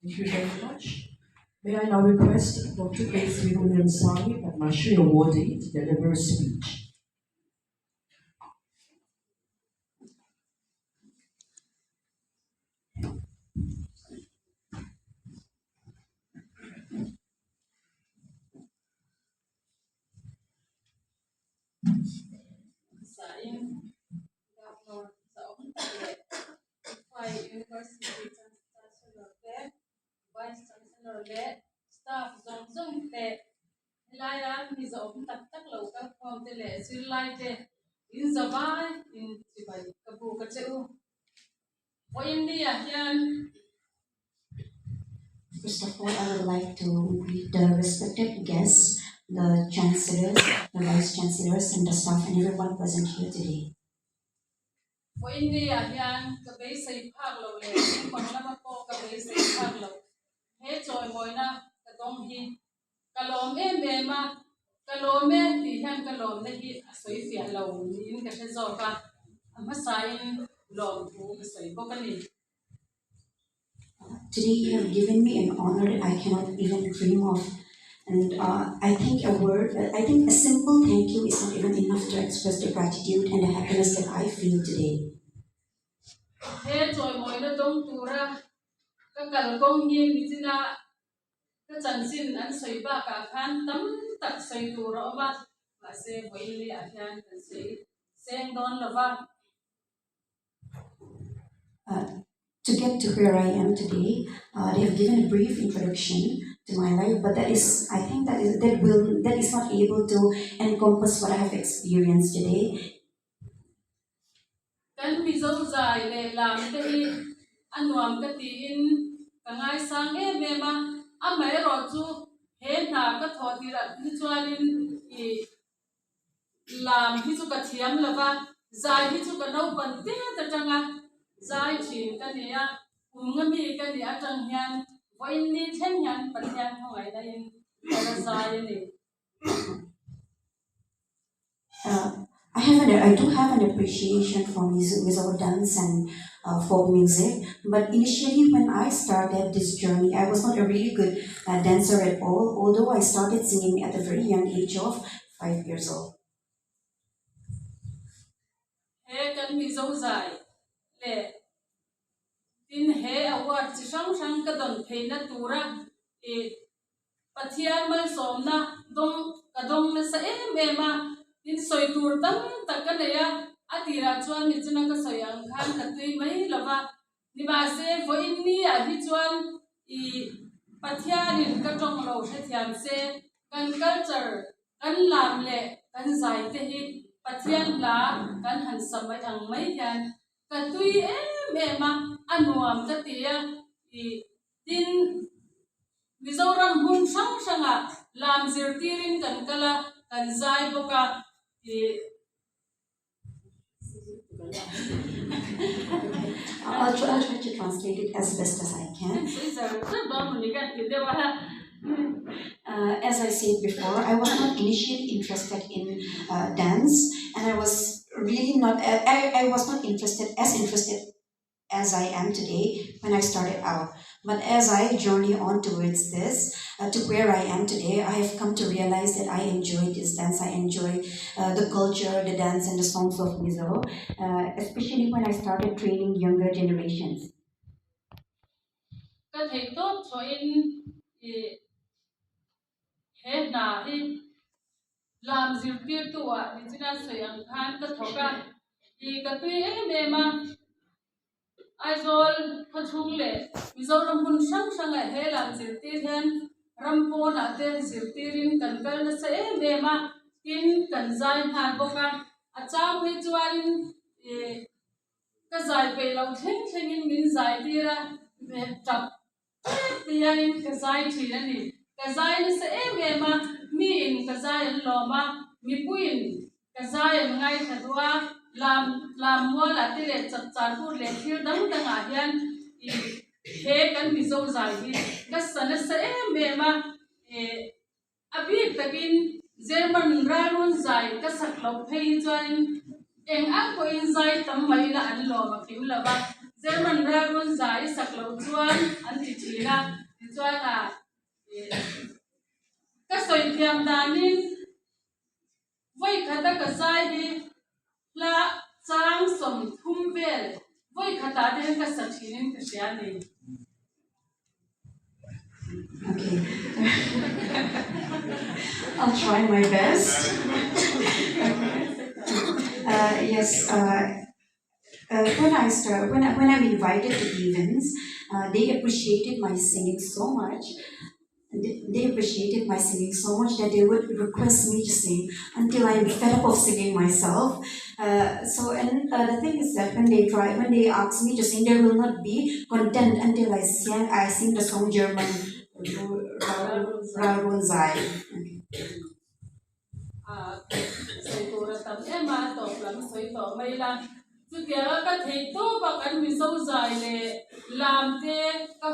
Thank you very much. May I now request Dr. K. Liansangi, Padma Shri awardee, to deliver a speech. Sain Governor zahawm tak leh Imphai University Chancellor te, Vice Chancellor leh staff zawng zawng te helaia mi zahawm tak tak lo kalkhawm te leh zirlai te in zavai in chibai ka buk a che u. Vawiin ni-ah hian First of all, I would like to greet the respected guests, the chancellors, the vice chancellors, and the staff, and everyone present here today. Vawiin ni-ah hian ka beisei phak lo leh naupang lama pawh ka beisei phak lo he chawimawina ka dawng hi ka lawm em em a, ka lawm e tih hian ka lawmna hi a sawi fiah lo niin ka hre zawk a, a hmasain lawmthu ka sawi bawk a ni. Today you have given me an honor that I cannot even dream of. And uh, I think a word, I think a simple thank you is not even enough to express the gratitude and the happiness that I feel today. He chawimawina dawng tura ka kalkawng hi michina ka chanchin an sawi bakah khan tam tak sawi tur a awm a, mahse vawiin leh hian kan sawi seng dawn lova. To get to where I am today, they have given a brief introduction to my life, but that is, I think that is that will that is not able to encompass what I have experienced today. Kan Mizo zai leh lam te hi a nuam ka tiin ka ngaisang em em a, amaherawhchu he hna ka thawh tirh hi chuanin ih Lam hi chu ka thiam lo va, zai hi chu ka naupan tet atanga zai thin ka ni a, kum nga mi ka nih atang hian vawiin ni thleng hian Pathian khawngaihna in ka la zai a ni. I have an I do have an appreciation for music, Mizo dance and folk music, but initially when I started this journey, I was not a really good dancer at all, although I started singing at a very young age of 5 years old. He kan Mizo zai leh tin he award chi hrang hrang ka dawn theihna tura ih Pathian malsawmna dawng ka dawng nasa em em a, tin sawi tur tam tak ka nei a, a tirah chuan nichina ka sawi ang khan ka tui mai lova, nimahse vawiin ni ah hi chuan ih Pathianin ka tawng lo hrethiam se kan culture kan lam leh kan zai te hi Pathian hla kan han sa mai ang mai hian ka tui em em a, a nuam ka ti a, ih tin Mizoram hmun hrang hrangah lam zirtirin kan kal a, kan zai bawk a, ih. I'll try, I'll try to translate it as best as I can. As I said before, I was not initially interested in dance, and I was really not. I was not interested as interested as I am today when I started out. But as I journey on towards this, to where I am today, I have come to realize that I enjoy this dance. I enjoy the culture, the dance, and the songs of Mizo, especially when I started training younger generations. Ka thei tawp chhuahin i he hna hi lam zirtirtu ah nichina sawi ang khan ka thawk a, i ka tui em em a, Aizawl khawchhung leh Mizoram hmun hrang hrangah he lam zirtir hian ram pawnah te zirtirin kan kal nasa em em a, tin kan zai nghal bawk a, a chang phei chuanin ih ka zai peih loh thleng thlengin min zai tir a, tap tep te hianin ka zai thin a ni. Ka zai nasa em em a, miin ka zai an lawm a, mipuiin ka zai an ngaithla duh a, lam lam mualah te leh chapchar tur leh thil dang dangah hian ih he kan Mizo zai hi ka sa nasa em em a, ih A bik takin German ralrun zai ka sak loh phei hi chuanin eng ang pawhin zai tam mai ila an lawm a kim lo va. German ral run zai i sak loh chuan an ti thin a, tichuan a ka sawi thiam danin vawi khata ka zai hi hla chang 30 vel vawi khatah te hian ka sa thinin ka hria a ni. Okay. I'll try my best. Yes, when I start, when, I, when I'm invited to events, they appreciated my singing so much. They appreciated my singing so much that they would request me to sing until I'm fed up of singing myself. So, and the thing is that when they ask me to sing, they will not be content until I sing the song German Ral Run Zai. Okay. A sawi tur a tam em a, tawp lam sawi tawh mai la. Chutianga ka thei tawp a kan Mizo zai leh lam te ka